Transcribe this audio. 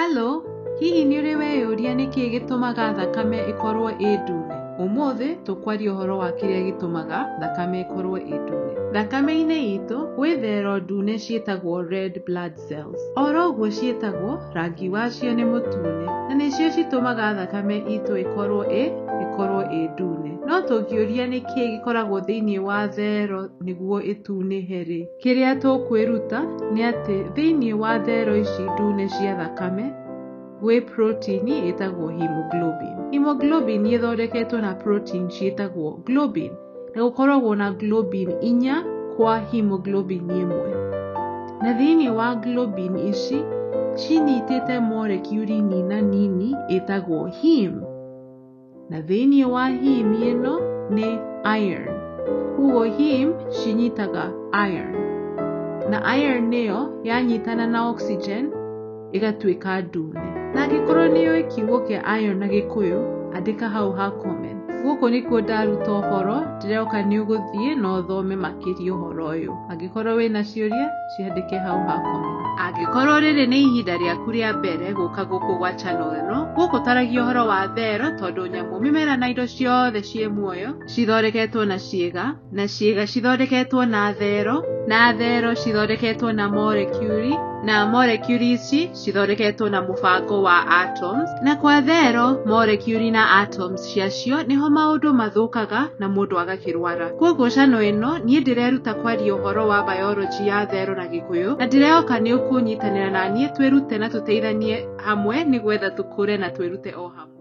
Halo, hihi nĩ ũrĩ weyũria nĩkĩĩ gĩtũmaga thakame ĩkorwo ĩ ndune? Ũmũthĩ tũkwaria ũhoro wa kĩrĩa gĩtũmaga thakame ĩkorwo ĩ ndune. Thakame-inĩ itũ gwĩ thero ndune ciĩtagwo red blood cells. Oro ũguo ciĩtagwo, rangi wacio nĩ mũtune na nĩcio citũmaga thakame itũ ĩkorwo ĩ ndune. No tũngĩũria nĩkĩĩ gĩkoragwo thĩinĩ wa thero nĩguo ĩtunĩhe-rĩ, kĩrĩa tũkwĩruta nĩ atĩ thĩinĩ wa thero ici ndune cia thakame gwĩ protein ĩtagwo hemoglobin. Hemoglobin ĩthondeketwo na protein ciĩtagwo globin na gũkoragwo na globin 4 kwa hemoglobin 1. Na thĩinĩ wa globin ici cinyitĩte molecule nina nini ĩtagwo heme. Na thĩinĩ wa heme ĩno nĩ iron. Koguo heme cinyitaga iron. Na iron nĩyo yanyitana na oxygen ĩgatuĩka ndune. Na angĩkorwo nĩ ũĩ kiugo kĩa iron na Gĩkũyũ, andĩka hau ha comment. Gũkũ nĩkuo ndaruta ũhoro, ndĩrehoka nĩ ũgũthiĩ na ũthome makĩria ũhoro ũyũ. Angĩkorwo wĩna ciũria, ciandĩke hau ha comment. Angĩkorwo rĩrĩ nĩ ihinda rĩaku rĩa mbere gũka gũkũ gwa channel ĩno, gũkũ twaragia ũhoro wa thero tondũ nyamũ, mĩmera na indo ciothe ciĩ muoyo cithondeketwo na ciĩga, na ciĩga cithondeketwo na thero, na thero cithondeketwo na molecule, na molecule ici cithondeketwo na mũbango wa atoms, na kwa thero, molecule na atoms ciacio nĩho maũndũ mathũkaga na mũndũ agakĩrwara. Koguo channel ĩno niĩ ndĩreruta kwaria ũhoro wa biology ya thero na Gĩkũyũ, na ndĩrehoka nĩ ũkũnyitanĩra na niĩ twĩrute na tũteithanie hamwe nĩgetha tũkũre na twĩrute o hamwe.